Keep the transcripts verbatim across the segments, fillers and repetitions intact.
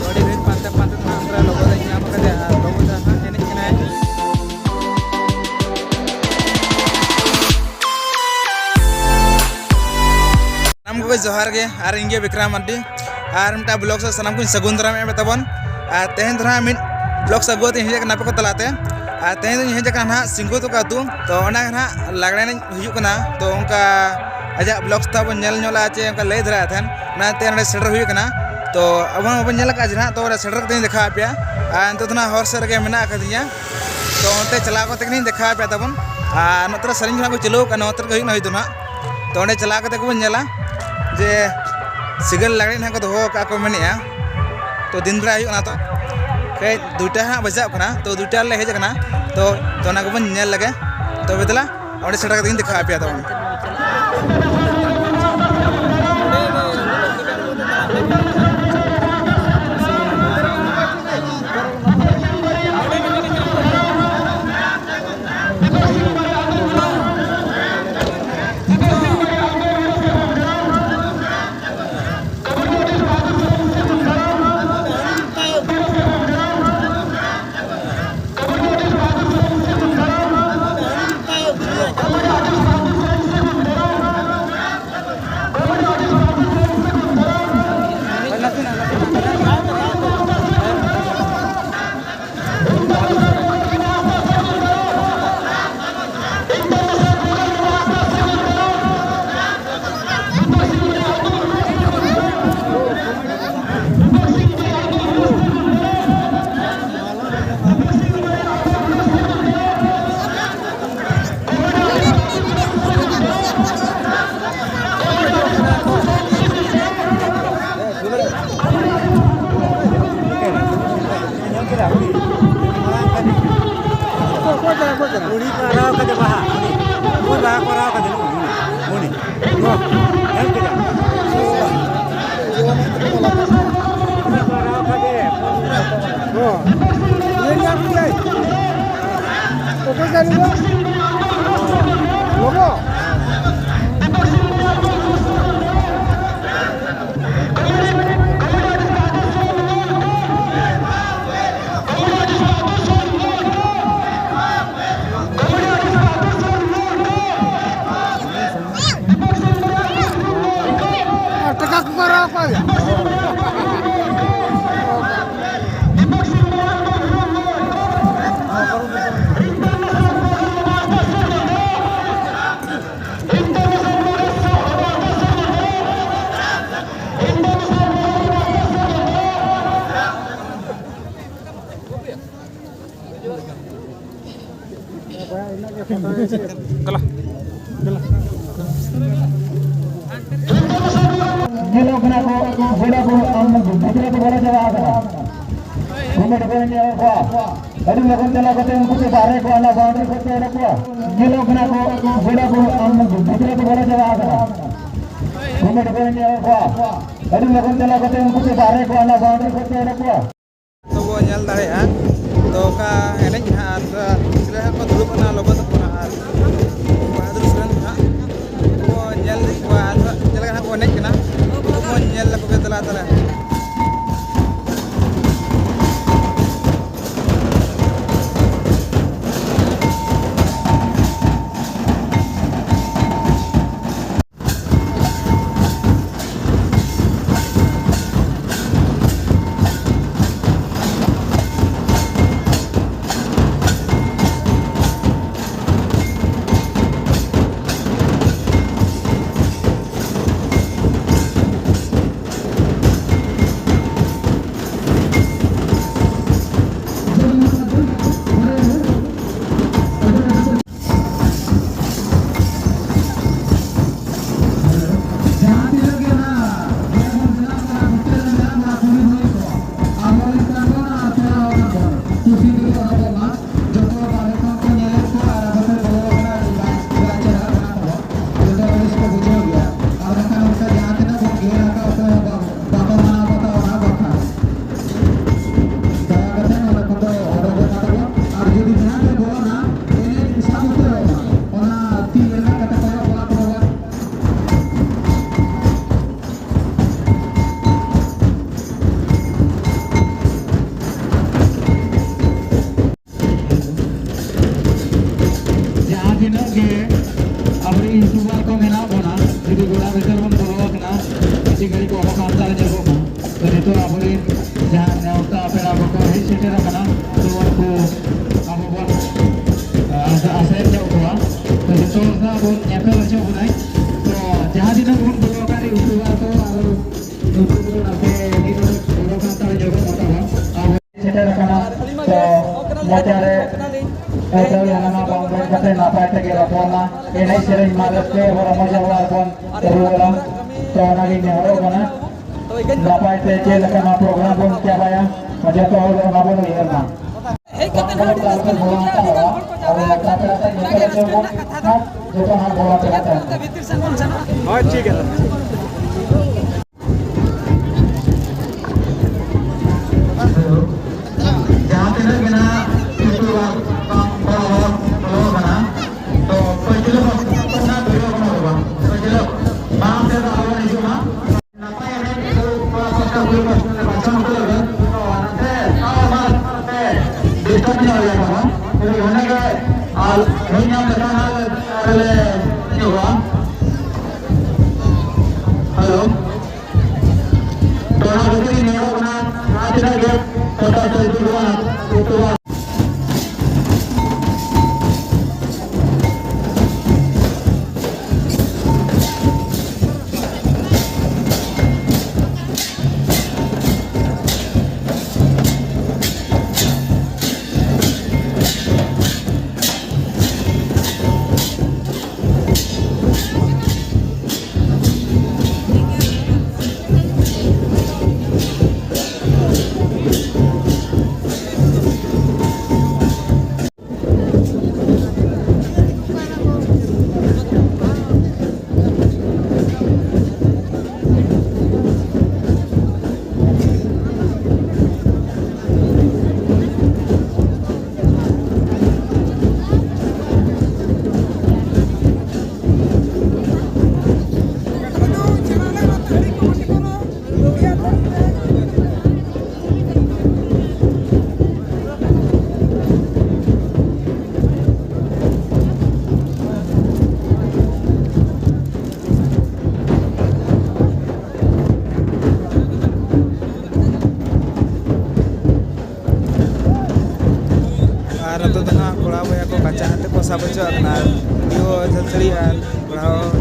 ᱟᱹᱰᱤ ᱜᱷᱟᱹᱲᱤᱡ ᱯᱟᱱᱛᱮ ᱯᱟᱱᱛᱮ ᱛᱮ ᱱᱚᱜᱼᱚᱭ ᱞᱚᱜᱚ ᱫᱚᱧ ᱧᱟᱢ ᱠᱟᱫᱮᱭᱟ ᱟᱨ ᱞᱚᱜᱚ ᱫᱚ ᱦᱟᱸᱜ ᱮᱱᱮᱡ ᱠᱟᱱᱟᱭ᱾ ᱥᱟᱱᱟᱢ ᱠᱚᱜᱮ ᱡᱚᱦᱟᱨ ᱜᱮ, ᱟᱨ ᱤᱧ ᱜᱮ ᱵᱤᱠᱨᱚᱢ ᱢᱟᱨᱰᱤ, ᱟᱨ ᱢᱤᱫᱴᱟᱝ ᱵᱞᱚᱜ ᱥᱮᱫ ᱥᱟᱱᱟᱢ ᱠᱚᱧ ᱥᱟᱹᱜᱩᱱ ᱫᱟᱨᱟᱢ ᱮᱫ ᱛᱟᱵᱚᱱ᱾ ᱟᱨ ᱛᱮᱦᱮᱧ ᱫᱚ ᱱᱟᱦᱟᱜ ᱢᱤᱫ ᱵᱞᱚᱜ ᱥᱮ ᱟᱹᱜᱩ ᱠᱟᱛᱮ ᱤᱧ ᱦᱮᱡ ᱟᱠᱟᱱᱟ ᱟᱯᱮ ᱠᱚ ᱛᱟᱞᱟᱛᱮ᱾ ᱟᱨ ᱛᱮᱦᱮᱧ ᱫᱚᱧ ᱦᱮᱡ ᱟᱠᱟᱱᱟ ᱱᱟᱦᱟᱜ ᱥᱤᱝᱜᱩ ᱛᱟᱠᱚ ᱟᱹᱛᱩ, ᱛᱚ ᱚᱸᱰᱮ ᱜᱮ ᱱᱟᱦᱟᱜ ᱞᱟᱜᱽᱲᱮ ᱮᱱᱮᱡ ᱦᱩᱭᱩᱜ ᱠᱟᱱᱟ᱾ ᱛᱚ ᱚᱱᱠᱟ ᱟᱡᱟᱜ ᱵᱞᱚᱜ ᱛᱟᱵᱚᱱ ᱧᱮᱞ ᱧᱚᱜ ᱞᱟᱜᱼᱟ ᱪᱮ ᱚᱱᱠᱟ ᱞᱟᱹᱭ ᱫᱷᱟᱨᱟᱭᱮᱫ ᱛᱟᱦᱮᱱ, ᱚᱱᱟᱛᱮ ᱱᱚᱰᱮ ᱥᱮᱴᱮᱨ ᱦᱩᱭ ᱟᱠᱟᱱᱟ᱾ ᱛᱚ ᱟᱵᱚ ᱦᱚᱸ ᱵᱟᱵᱚᱱ ᱧᱮᱞ ᱟᱠᱟᱫᱼᱟ ᱡᱮ ᱱᱟᱦᱟᱜ, ᱛᱚ ᱚᱸᱰᱮ ᱥᱮᱴᱮᱨ ᱠᱟᱛᱮᱧ ᱫᱮᱠᱷᱟᱣ ᱟᱯᱮᱭᱟ᱾ ᱟᱨ ᱱᱤᱛᱚᱜ ᱫᱚ ᱱᱟᱦᱟᱜ ᱦᱚᱨ ᱥᱮᱫ ᱨᱮᱜᱮ ᱢᱮᱱᱟᱜ ᱟᱠᱟᱫᱤᱧᱟ, ᱛᱚ ᱚᱱᱛᱮ ᱪᱟᱞᱟᱣ ᱠᱟᱛᱮ ᱜᱮᱞᱤᱧ ᱫᱮᱠᱷᱟᱣ ᱟᱯᱮᱭᱟ ᱛᱟᱵᱚᱱ᱾ ᱟᱨ ᱱᱚᱛᱮ ᱨᱮ ᱥᱮᱨᱮᱧ ᱠᱚ ᱱᱟᱦᱟᱜ ᱠᱚ ᱪᱟᱹᱞᱩ ᱟᱠᱟᱫᱼᱟ, ᱱᱚᱛᱮ ᱨᱮᱜᱮ ᱦᱩᱭᱩᱜ ᱱᱟ ᱦᱩᱭ ᱫᱚ ᱱᱟᱦᱟᱜ᱾ ᱛᱚ ᱚᱸᱰᱮ ᱪᱟᱞᱟᱣ ᱠᱟᱛᱮ ᱜᱮᱵᱚᱱ ᱧᱮᱞᱟ ᱡᱮ ᱥᱤᱜᱟᱹᱞ ᱞᱟᱜᱽᱲᱮ ᱱᱟᱦᱟᱜ ᱠᱚ ᱫᱚᱦᱚ ᱟᱠᱟᱫ ᱠᱚ ᱢᱮᱱᱮᱫᱼᱟ᱾ ᱛᱚ ᱫᱤᱱ ᱵᱮᱲᱟ ᱦᱩᱭᱩᱜ ᱠᱟᱱᱟ, ᱛᱚ ᱠᱟᱹᱡ ᱫᱩᱭᱴᱟ ᱦᱟᱸᱜ ᱵᱟᱡᱟᱜ ᱠᱟᱱᱟ, ᱛᱚ ᱫᱩᱭᱴᱟ ᱨᱮᱞᱮ ᱦᱮᱡ ᱟᱠᱟᱱᱟ᱾ ᱛᱚ ᱛᱚ ᱚᱱᱟ ᱠᱚᱵᱚᱱ ᱧᱮᱞ ᱞᱮᱜᱮ᱾ ᱛᱚᱵᱮ ᱫᱮᱞᱟ ᱚᱸᱰᱮ ᱥᱮᱴᱮᱨ ᱠᱟᱛᱮ ᱜᱤᱧ ᱫᱮᱠᱷᱟᱣ ᱟᱯᱮᱭᱟ ᱛᱟᱵᱚᱱ᱾ ᱠᱩᱲᱤ ᱠᱚ ᱟᱨᱟᱣ ᱠᱟᱫᱮ ᱵᱟᱦᱟ, ᱩᱱᱤ, ᱩᱱᱤ ᱵᱟᱦᱟ ᱠᱚ ᱟᱨᱟᱣ ᱠᱟᱫᱮ, ᱩᱱᱤ, ᱩᱱᱤ, ᱩᱱᱤ, ᱧᱮᱞ ᱠᱮᱫᱟ? ᱦᱚᱸ᱾ ᱧᱮᱞ ᱧᱟᱢ ᱠᱮᱫᱟᱭ᱾ ᱚᱠᱚᱭ ᱠᱟᱱ ᱜᱮᱭᱟ? ᱞᱚᱵᱚ? ᱟᱨ ᱴᱟᱠᱟ ᱠᱚ ᱠᱚᱨᱟᱣ ᱠᱚᱣᱟ ᱭᱟ᱾ ᱧᱮᱞᱚᱜ ᱠᱟᱱᱟ ᱠᱚ, ᱜᱚᱰᱟ ᱠᱚ, ᱟᱢ ᱵᱷᱤᱛᱨᱤ ᱠᱚ ᱵᱚᱞᱚ ᱪᱟᱵᱟ ᱟᱠᱟᱱᱟ᱾ ᱠᱚᱢᱤᱴᱤ ᱠᱚ ᱧᱮᱞ ᱠᱚᱣᱟ, ᱟᱹᱰᱤ ᱞᱚᱜᱚᱱ ᱪᱟᱞᱟᱣ ᱠᱟᱛᱮ ᱩᱱᱠᱩ ᱠᱚ ᱵᱟᱦᱨᱮ ᱠᱚ ᱚᱱᱟ ᱵᱟᱣᱩᱱᱰᱟᱨᱤ ᱠᱷᱚᱱ ᱠᱚ ᱚᱰᱚᱠ ᱠᱚᱣᱟ᱾ ᱧᱮᱞᱚᱜ ᱠᱟᱱᱟ ᱠᱚ, ᱜᱚᱰᱟ ᱠᱚ, ᱟᱢ ᱵᱷᱤᱛᱨᱤ ᱠᱚ ᱵᱚᱞᱚ ᱪᱟᱵᱟ ᱟᱠᱟᱱᱟ᱾ ᱠᱚᱢᱤᱴᱤ ᱠᱚ ᱧᱮᱞ ᱠᱚᱣᱟ, ᱟᱹᱰᱤ ᱞᱚᱜᱚᱱ ᱪᱟᱞᱟᱣ ᱠᱟᱛᱮ ᱩᱱᱠᱩ ᱠᱚ ᱵᱟᱦᱨᱮ ᱠᱚ ᱚᱱᱟ ᱵᱟᱣᱩᱱᱰᱟᱨᱤ ᱠᱷᱚᱱ ᱠᱚ ᱚᱰᱚᱠ ᱠᱚᱣᱟ᱾ ᱛᱚ ᱵᱚ ᱧᱮᱞ ᱫᱟᱲᱮᱭᱟᱜᱼᱟ, ᱛᱚ ᱚᱠᱟ ᱮᱱᱮᱡ ᱱᱟᱦᱟᱜ ᱟᱨ ᱪᱮᱞᱮ ᱦᱟᱸᱜ ᱠᱚ ᱫᱩᱲᱩᱵ ᱠᱟᱱᱟ ᱞᱚᱵᱚ ᱛᱟᱠᱚ ᱱᱟᱦᱟᱜ ᱟᱨ ᱵᱟᱦᱟᱫᱩᱨ ᱥᱚᱨᱮᱱ ᱠᱚ ᱱᱟᱦᱟᱜ ᱵᱚ ᱧᱮᱞ ᱤᱫᱤ ᱠᱚᱣᱟ ᱟᱨ ᱦᱟᱸᱜ ᱪᱮᱫ ᱞᱮᱠᱟ ᱦᱟᱸᱜ ᱠᱚ ᱮᱱᱮᱡ ᱠᱟᱱᱟ, ᱛᱚ ᱵᱚ ᱧᱮᱞ ᱞᱮᱠᱚ ᱜᱮ᱾ ᱫᱮᱞᱟ ᱛᱟᱦᱞᱮ᱾ ᱛᱚ, ᱱᱤᱛᱚᱜ ᱟᱵᱚᱨᱮᱱ ᱡᱟᱦᱟᱸ ᱱᱮᱣᱛᱟ ᱯᱮᱲᱟ ᱠᱚᱠᱚ ᱦᱮᱡ ᱥᱮᱴᱮᱨ ᱟᱠᱟᱱᱟ, ᱛᱚ, ᱩᱱᱠᱩ ᱟᱵᱚ ᱵᱚᱱ, ᱟ, ᱟᱥᱮ-, ᱟᱥᱮᱱ ᱧᱚᱜ ᱠᱚᱣᱟ᱾ ᱛᱚ, ᱡᱚᱛᱚ ᱦᱚᱲ ᱥᱟᱶ ᱵᱚᱱ ᱧᱮᱯᱮᱞ ᱦᱚᱪᱚ ᱵᱚᱱᱟᱭ᱾ ᱛᱚ, ᱡᱟᱦᱟᱸ ᱛᱤᱱᱟᱹᱜ ᱵᱚᱱ ᱵᱚᱞᱚ ᱟᱠᱟᱱ ᱨᱮ, ᱩᱱᱠᱩ ᱟᱨ ᱠᱚ ᱟᱨ ᱩᱱᱠᱩ ᱠᱚ ᱱᱟᱥᱮ ᱢᱤᱫ ᱦᱚᱲ ᱵᱚᱞᱚ ᱠᱟᱱ ᱛᱟᱵᱚᱱ ᱧᱚᱜᱚᱜ ᱢᱟ ᱛᱟᱵᱚᱱ᱾ ᱟᱵᱚ ᱥᱮᱴᱮᱨ ᱟᱠᱟᱱᱟ᱾ ᱛᱚ, ᱢᱚᱪᱟ ᱨᱮ ᱮᱠᱫᱚᱢ ᱦᱟᱱᱟ ᱱᱟᱣᱟ ᱵᱟᱝ ᱢᱮᱱ ᱠᱟᱛᱮ ᱱᱟᱯᱟᱭ ᱛᱮᱜᱮ ᱨᱚᱯᱚᱲ ᱢᱟ, ᱮᱱᱮᱡ ᱥᱮᱨᱮᱧ ᱢᱟ, ᱨᱟᱹᱥᱠᱟᱹ ᱨᱚᱢᱚᱡ ᱟᱵᱚᱱ ᱟᱨ ᱵᱚᱱ ᱨᱩᱣᱟᱹᱲᱟ᱾ ᱛᱚ, ᱚᱱᱟᱜᱤᱧ ᱱᱮᱦᱚᱨᱚᱜ ᱠᱟᱱᱟ, ᱱᱟᱯᱟᱭ ᱛᱮ ᱪᱮᱫ ᱞᱮᱠᱟ ᱱᱚᱣᱟ ᱯᱨᱳᱜᱨᱟᱢ ᱵᱚᱱ ᱪᱟᱵᱟᱭᱟ, ᱡᱚᱛᱚ ᱦᱚᱲ ᱚᱱᱟ ᱵᱚᱱ ᱩᱭᱦᱟᱹᱨ ᱢᱟ᱾ ᱦᱮᱡ ᱠᱟᱛᱮ ᱱᱚᱰᱮ ᱵᱚᱞᱚ ᱦᱚᱪᱚ ᱟᱵᱚ ᱱᱮᱣᱛᱟ ᱯᱮᱲᱟ ᱛᱮ ᱧᱮᱯᱮᱞ ᱦᱚᱪᱚ ᱵᱚᱱ, ᱡᱚᱛᱚ ᱦᱚᱲ ᱵᱚᱞᱚ ᱯᱮᱲᱟ ᱛᱟᱦᱮᱱ᱾ ᱦᱳᱭ, ᱴᱷᱤᱠ ᱜᱮᱭᱟ᱾ ᱡᱟᱦᱟᱸ ᱛᱤᱱᱟᱹᱜ ᱜᱮ ᱱᱟᱦᱟᱜ ᱠᱤᱪᱷᱩ ᱵᱟᱝ, ᱵᱟᱝ, ᱵᱟᱝ ᱵᱚᱞᱚ ᱠᱟᱱᱟ, ᱛᱚ ᱯᱟᱹᱪᱷᱞᱟᱹ ᱯᱟᱥᱴᱟ ᱠᱷᱚᱱ ᱱᱟᱦᱟᱜ ᱵᱷᱤᱲ ᱠᱟᱱᱟ ᱠᱚ ᱵᱟᱝ, ᱯᱟᱹᱪᱷᱞᱟᱹ ᱢᱟᱲᱟᱝ ᱥᱮᱫ ᱫᱚ ᱟᱞᱚ ᱵᱚᱱ ᱦᱤᱡᱩᱜ ᱢᱟ᱾ ᱱᱟᱯᱟᱭ ᱮᱱᱮᱡ ᱠᱚ ᱠᱚᱲᱟ ᱯᱟᱥᱴᱟ ᱠᱩᱲᱤ ᱯᱟᱥᱴᱟ ᱞᱮ ᱵᱟᱪᱷᱟᱣ ᱦᱚᱪᱚ ᱞᱮᱫᱟ, ᱛᱚ ᱚᱱᱟᱛᱮ ᱛᱟᱣ ᱚᱱᱟ ᱰᱤᱥᱴᱟᱨᱵ ᱧᱚᱜ ᱜᱮᱭᱟ ᱠᱚ, ᱛᱚᱵᱮ ᱚᱱᱟᱜᱮ ᱟᱨ ᱦᱮᱡ ᱧᱟᱢ ᱞᱮᱠᱷᱟᱱ ᱦᱟᱸᱜ ᱟᱞᱮ ᱞᱮ ᱧᱚᱜᱚᱜᱼᱟ᱾ ᱦᱮᱞᱳ᱾ ᱛᱚ, ᱚᱱᱟ ᱠᱷᱟᱹᱛᱤᱨ ᱤᱧ ᱱᱮᱦᱚᱨᱚᱜ ᱠᱟᱱᱟ, ᱡᱟᱦᱟᱸ ᱛᱤᱱᱟᱹᱜ ᱜᱮ ᱯᱚᱪᱟᱥ ᱥᱟᱭ ᱫᱩ ᱵᱚᱱ ᱩᱛᱩᱣᱟ᱾ ᱥᱟᱵ ᱦᱚᱪᱚᱣᱟᱜ ᱠᱟᱱᱟ᱾ ᱟᱨ ᱠᱩᱲᱤ ᱦᱚᱸ ᱡᱷᱟᱹᱞ ᱥᱟᱹᱲᱤ ᱟᱨ ᱠᱚᱲᱟ ᱦᱚᱸ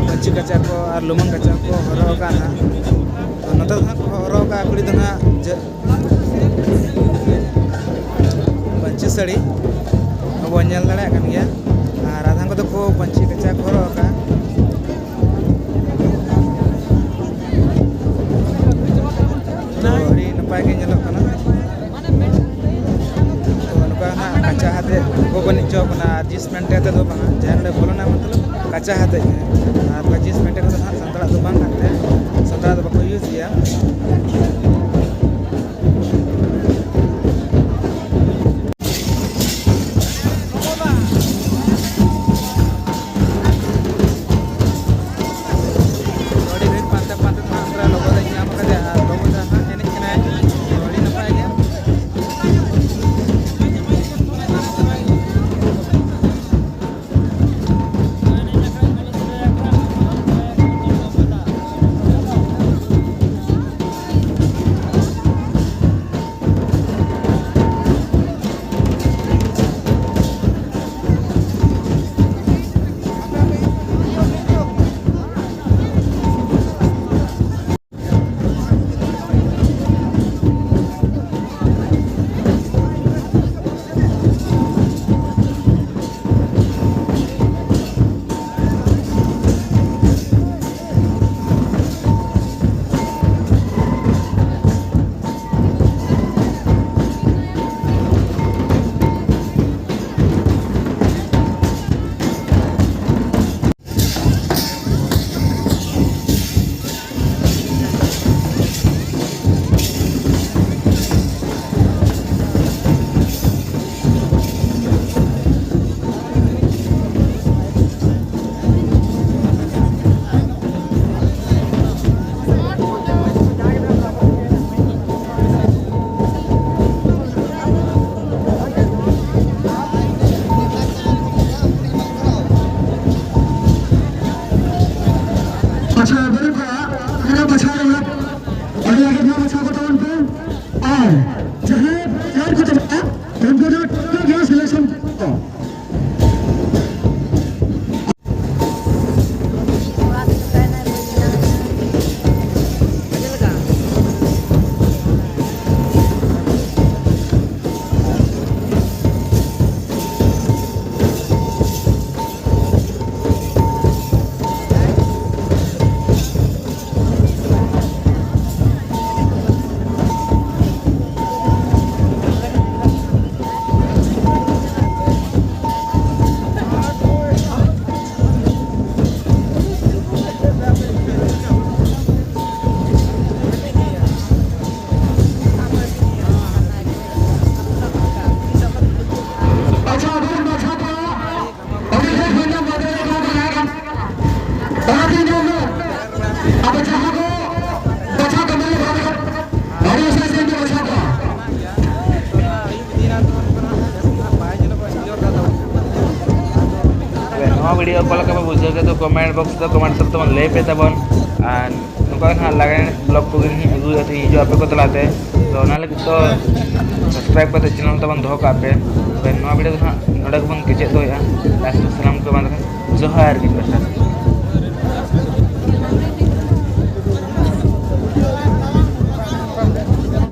ᱯᱟᱹᱧᱪᱤ ᱠᱟᱪᱟ ᱠᱚ ᱟᱨ ᱞᱩᱢᱟᱹᱝ ᱠᱟᱪᱟ ᱠᱚ ᱦᱚᱨᱚᱜ ᱟᱠᱟᱫᱼᱟ ᱱᱟᱦᱟᱜ᱾ ᱛᱚ, ᱱᱚᱛᱮ ᱫᱚ ᱱᱟᱦᱟᱜ ᱠᱚ ᱦᱚᱨᱚᱜ ᱟᱠᱟᱫᱼᱟ ᱠᱩᱲᱤ ᱫᱚ ᱱᱟᱦᱟᱜ ᱡᱟᱹ-, ᱯᱟᱹᱧᱪᱤ ᱥᱟᱹᱲᱤ ᱟᱵᱚ ᱧᱮᱞ ᱫᱟᱲᱮᱭᱟᱜ ᱠᱟᱱ ᱜᱮᱭᱟ᱾ ᱟᱨ ᱟᱫᱷᱟᱱ ᱠᱚᱫᱚ ᱠᱚ ᱯᱟᱹᱧᱪᱤ ᱠᱟᱪᱟ ᱠᱚ ᱦᱚᱨᱚᱜ ᱟᱠᱟᱫᱼᱟ᱾ ᱛᱚ, ᱟᱹᱰᱤ ᱱᱟᱯᱟᱭ ᱜᱮ ᱧᱮᱞᱚᱜ ᱠᱟᱱᱟ᱾ ᱛᱚ, ᱱᱚᱝᱠᱟ ᱦᱟᱸᱜ ᱠᱟᱪᱟ ᱦᱟᱛᱮᱫ ᱠᱚ ᱵᱟᱹᱱᱤᱡ ᱦᱚᱪᱚ ᱠᱟᱱᱟ, ᱟᱨ ᱡᱤᱱᱥ ᱯᱮᱱᱴ ᱟᱛᱮᱫ ᱫᱚ ᱵᱟᱝᱟ᱾ ᱡᱟᱦᱟᱸᱭ ᱱᱚᱰᱮ ᱵᱚᱞᱚᱱᱟ ᱢᱚᱛᱞᱚᱵ ᱠᱟᱪᱟ ᱦᱟᱛᱮᱫ ᱜᱮ᱾ ᱟᱨ ᱱᱚᱝᱠᱟ ᱡᱤᱱᱥ ᱯᱮᱱᱴ ᱠᱚᱫᱚ ᱦᱟᱸᱜ ᱥᱟᱱᱛᱟᱲᱟᱜ ᱫᱚ ᱵᱟᱝ ᱠᱟᱱᱛᱮ, ᱥᱟᱱᱛᱟᱲᱟᱜ ᱫᱚ ᱵᱟᱠᱚ ᱤᱭᱩᱡᱽ ᱜᱮᱭᱟ᱾ ᱟᱹᱰᱤ ᱜᱷᱟᱹᱲᱤᱡ ᱯᱟᱱᱛᱮ ᱯᱟᱱᱛᱮ ᱛᱮ ᱦᱟᱸᱜ ᱛᱷᱚᱲᱟ ᱞᱚᱜᱚ ᱫᱚᱧ ᱧᱟᱢ ᱠᱟᱫᱮᱭᱟ ᱟᱨ ᱞᱚᱜᱚ ᱫᱚ ᱦᱟᱸᱜ ᱮᱱᱮᱡ ᱠᱟᱱᱟᱭ᱾ ᱛᱚ, ᱟᱹᱰᱤ ᱱᱟᱯᱟᱭ ᱜᱮ᱾ ᱵᱟᱪᱷᱟᱣ ᱵᱟᱹᱱᱩᱜ ᱠᱚᱣᱟ, ᱚᱱᱟ ᱵᱟᱪᱷᱟᱣ ᱨᱮ ᱟᱹᱰᱤ ᱟᱹᱰᱤ ᱵᱟᱪᱷᱟᱣ ᱠᱚ ᱛᱟᱵᱚᱱ ᱯᱮ᱾ ᱟᱨ ᱡᱟᱦᱟᱸᱭ ᱪᱟᱨ ᱠᱚ ᱪᱟᱵᱟᱜᱼᱟ, ᱩᱱᱠᱩ ᱫᱚ ᱴᱚᱴᱠᱟ ᱜᱮ ᱥᱤᱞᱮᱠᱥᱚᱱ ᱠᱚ᱾ video ᱚᱠᱟ ᱞᱮᱠᱟ ᱯᱮ ᱵᱩᱡᱷᱟᱹᱣ ᱠᱮᱫ ᱫᱚ comment box ᱨᱮ comment ᱥᱟᱶ ᱛᱮᱵᱚᱱ ᱞᱟᱹᱭ ᱯᱮ ᱛᱟᱵᱚᱱ᱾ ᱟᱨ ᱱᱚᱝᱠᱟ ᱜᱮ ᱱᱟᱦᱟᱜ ᱞᱟᱜᱽᱬᱮ ᱮᱱᱮᱡ vlog ᱠᱚᱜᱮ ᱱᱟᱦᱟᱜ ᱟᱹᱜᱩᱭᱟ ᱦᱤᱡᱩᱜ ᱟᱯᱮ ᱠᱚ ᱛᱟᱞᱟᱛᱮ᱾ ᱛᱚ ᱚᱱᱟ ᱞᱟᱹᱜᱤᱫ ᱫᱚ subscribe ᱠᱟᱛᱮ channel ᱛᱟᱵᱚᱱ ᱫᱚᱦᱚ ᱠᱟᱜ ᱯᱮ᱾ ᱛᱚᱵᱮ ᱱᱚᱣᱟ video ᱫᱚ ᱱᱟᱦᱟᱜ ᱱᱚᱰᱮ ᱜᱮᱵᱚᱱ ᱠᱮᱪᱮᱫ ᱫᱚᱦᱚᱭᱟ᱾ ᱞᱟᱥᱴ ᱨᱮ ᱥᱟᱱᱟᱢ ᱠᱚ ᱮᱢᱟ ᱫᱚ ᱡᱚᱦᱟᱨ ᱜᱮ ᱯᱮ᱾